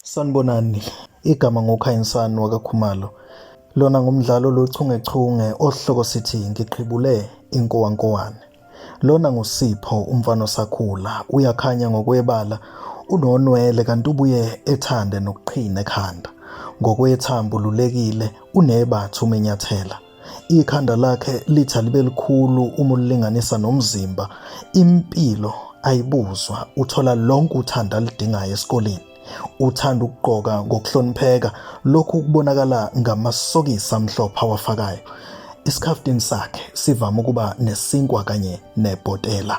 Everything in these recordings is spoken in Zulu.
Sanibonani, igama nguKhanyisani wakaKhumalo. Lona ngumdlalo oluchungechunge osihloko sithi Ngiqhibule Inkowankowane. Lona nguSipho umfana osakhula, uyakhanya ngokwebala, unonwele kanti ubuye ethande nokuqhina ekhanda. Ngokwethambo ululekile, unebatha uma enyathela. Ikhanda lakhe lithi alibe likhulu uma ulilinganisa nomzimba. Impilo ayibuzwa, uthola lonke uthando aludingayo esikoleni. Uthanda ukugqoka ngokuhlonipheka, lokhu kubonakala ngamasokisi amhlophe awafakayo. Isikhaftini sakhe sivame ukuba nesinkwa kanye nebhotela.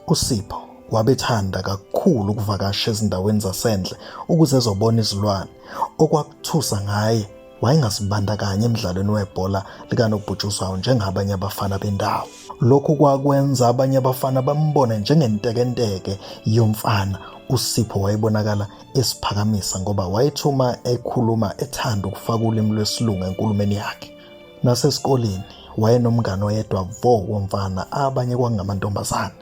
USipho wabethanda kakhulu ukuvakasha ezindaweni zasendle ukuze ezobona izilwane. Okwakuthusa ngaye wayengazibandakanyi emdlalweni webhola likanobhutshuzwayo njengabanye abafana bendawo. Lokhu kwakwenza abanye abafana bambone njengentekenteke yomfana. USipho wayebonakala esiphakamisa ngoba wayethuma ekhuluma ethanda ukufaka ulimi lwesilungu enkulumeni yakhe. Nasesikoleni wayenomngane oyedwa vo womfana, abanye kwakungamantombazane.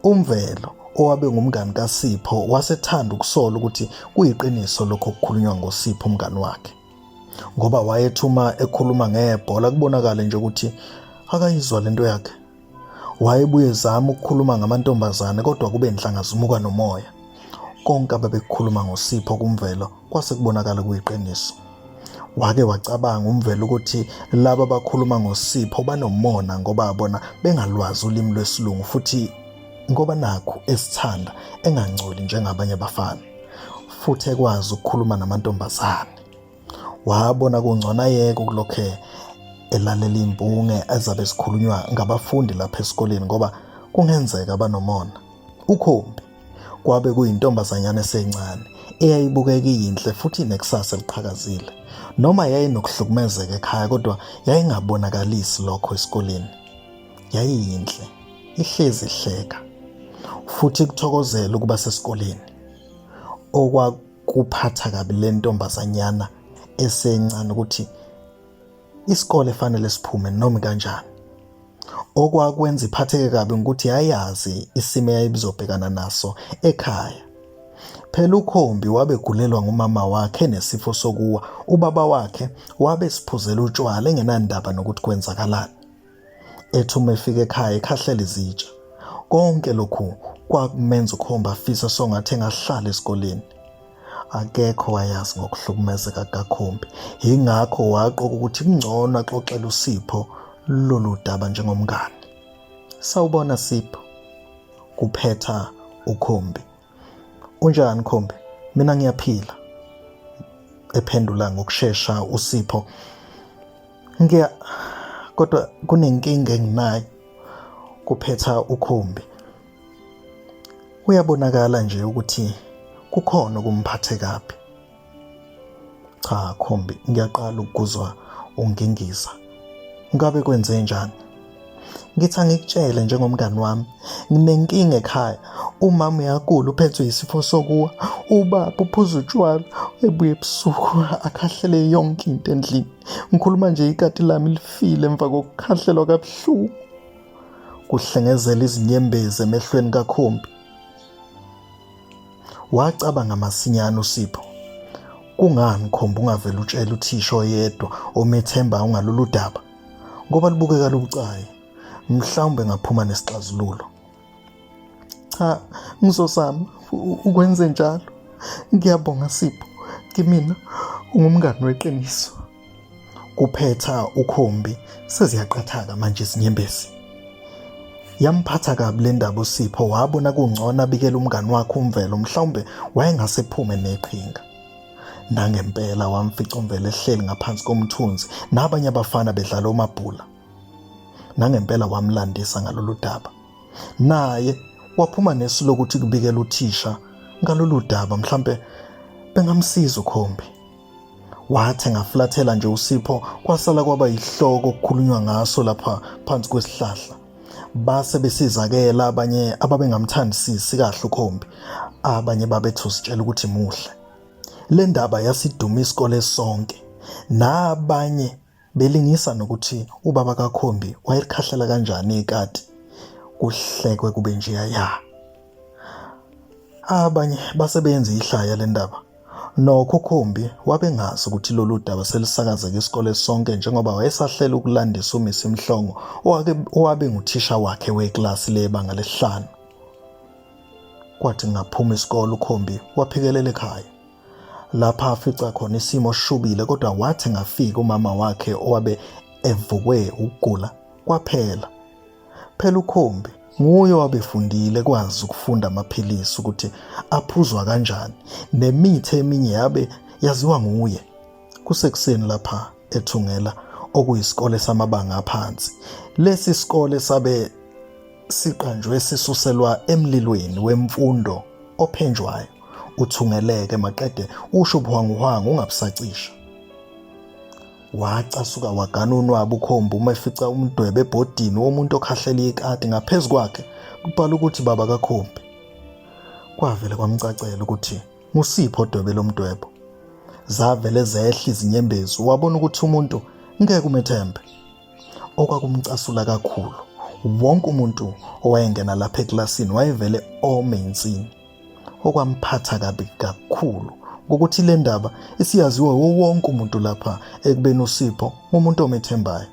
UMvelo owabe ngumngani kaSipho wasethanda ukusola ukuthi kuyiqiniso lokho okukhulunywa ngoSipho umngani wakhe. Ngoba wayethuma ekhuluma ngebhola kubonakale nje ukuthi akayizwa lento yakhe. Wayebuye ezama ukukhuluma ngamantombazane kodwa kube nhlanga zimuka nomoya. Konke ababekukhuluma ngoSipho kuMvelo kwase kubonakala kuyiqiniso. Wake wacabanga uMvelo ukuthi laba abakhuluma ngoSipho banomona ngoba bona bengalwazi ulimi lwesilungu futhi ngoba nakhu esithanda engangcoli njengabanye abafana futhi ekwazi ukukhuluma namantombazane. Wabona kungcono ayeke ukulokhe elalela impunge ezabe zikhulunywa ngabafundi lapha esikoleni ngoba kungenzeka banomona. Ukhombi kwabe kuyintombazanyana esencane eyayibukeka iyinhle futhi inekusasa eliqhakazile. Noma yayinokuhlukumezeka ekhaya kodwa yayingabonakalisi lokho esikoleni. Yayiyinhle, ihlezi ihleka futhi ikuthokozela ukuba sesikoleni. Okwakuphatha kabi le ntombazanyana esencane ukuthi isikole fanele siphume noma kanjani. Okwakwenza iphatheke kabi ngukuthi yayazi isimo eyayibizobhekana naso ekhaya. Phela uKhombi wabegulelwa ngumama wakhe nesifo sokuwa, ubaba wakhe wabe siphuzela utshwala engenandaba nokuthi kwenzakalani. Ethi uma efika ekhaya ekhahlela izitsha. Konke lokhu kwakumenza uKhombi afise songathi engahlala esikoleni. Akekho wayazi ngokuhlukumezeka kukaKhombi, yingakho waqoka ukuthi kungcono axoxele uSipho lolu daba njengomngani. Sawubona Sipho, kuphetha uKhombi. Unjani Khombi? Mina ngiyaphila. Ephendula ngokushesha uSipho. Ngiya kodwa kunenkinga enginayo, kuphetha uKhombi. Uyabonakala nje ukuthi kukhona okumphathe kabi. Cha Khombi, ngiyaqala ukukuzwa ungingiza. Ngabe kwenze njani? Ngithi angikutshele njengomngani wami, nginenkinga ekhaya. Umama uyagula uphethwe yisifo sokuwa, ubaba uphuza utshwala, ebuye ebusuku akhahlele yonke into endlini. Ngikhuluma nje ikati lami lifile emva kokukhahlelwa kabuhlungu. Kuhlengezela izinyembezi emehlweni kaKhombi. Wacabanga masinyane uSipho. Kungani Khombi ungavele utshele uthisha oyedwa omethembayo ngalolu daba? Ngoba lubukeka lubucayi. Mhlawumbe ngaphuma nesixazululo. Cha, ngizozama ukwenze njalo. Ngiyabonga Sipho. Kimina ungumngani weqiniso. Kuphetha uKhombi seziyaqathaka manje izinyembezi. Yamphatha kabi le ndaba uSipho wabona kungcono abikele umngani wakhe uMvelo mhlawumbe wayengase phume neqhinga. Nangempela wamfica uMvelo ehleli ngaphansi komthunzi nabanye abafana bedlala omabhula. Nangempela wamlandisa ngalolu daba. Naye waphuma nesu lokuthi kubikela uthisha ngalolu daba mhlampe bengamsiza uKhombi. Wathi engaflathela nje uSipho kwasala kwaba yihloko okukhulunywa ngaso lapha phansi kwesihlahla. Base besizakela abanye ababengamthandisisi kahle uKhombi. Abanye babethi usitshela ukuthi muhle. Le ndaba yasiduma isikole sonke. Nabanye belingisa nokuthi ubaba kaKhombi wayelikhahlela kanjani ikati. Kuhlekwe kube njeya ya. Abanye basebenza ihlaya le ndaba. Nokho uKhombi wabengazi ukuthi lolu daba selusakazeke isikole sonke njengoba wayesahlela ukulandisa uMisi Mhlongo owake owabe nguthisha wakhe wekilasi lebanga lesihlanu. Kwathi ngaphuma isikole uKhombi waphikelela ekhaya. Lapha afica khona isimo sishubile kodwa wathi ngafika umama wakhe owabe evukwe ukugula kwaphela. Phela uKhombi nguye owabefundile kwazi ukufunda amaphilisi ukuthi aphuzwa kanjani nemithi eminye yabe yaziwa nguye. Kusekuseni lapha eThungela okuyisikole samabanga aphansi. Lesi sikole sabe siqanjwe sisuselwa emlilweni wemfundo ophenjwayo uthungeleke maqede usho ubuhwanguhwangu ungabusacisha. Wacasuka wagana unwabu uKhombi uma efica umdwebo ebhodini womuntu okhahlela ikati ngaphezu kwakhe kubhala ukuthi baba kaKhombi. Kwavele kwamcacela ukuthi ngusipho odwebe lo mdwebo. Zavele zehla izinyembezi wabona ukuthi umuntu ngeke umethembe. Okwakumcasula kakhulu wonke umuntu owayengena lapha ekilasini wayevele ome insini. Okwamphatha kabi kakhulu ngokuthi le ndaba isiyaziwa wonke umuntu lapha ekubeni uSipho ngumuntu omethembayo.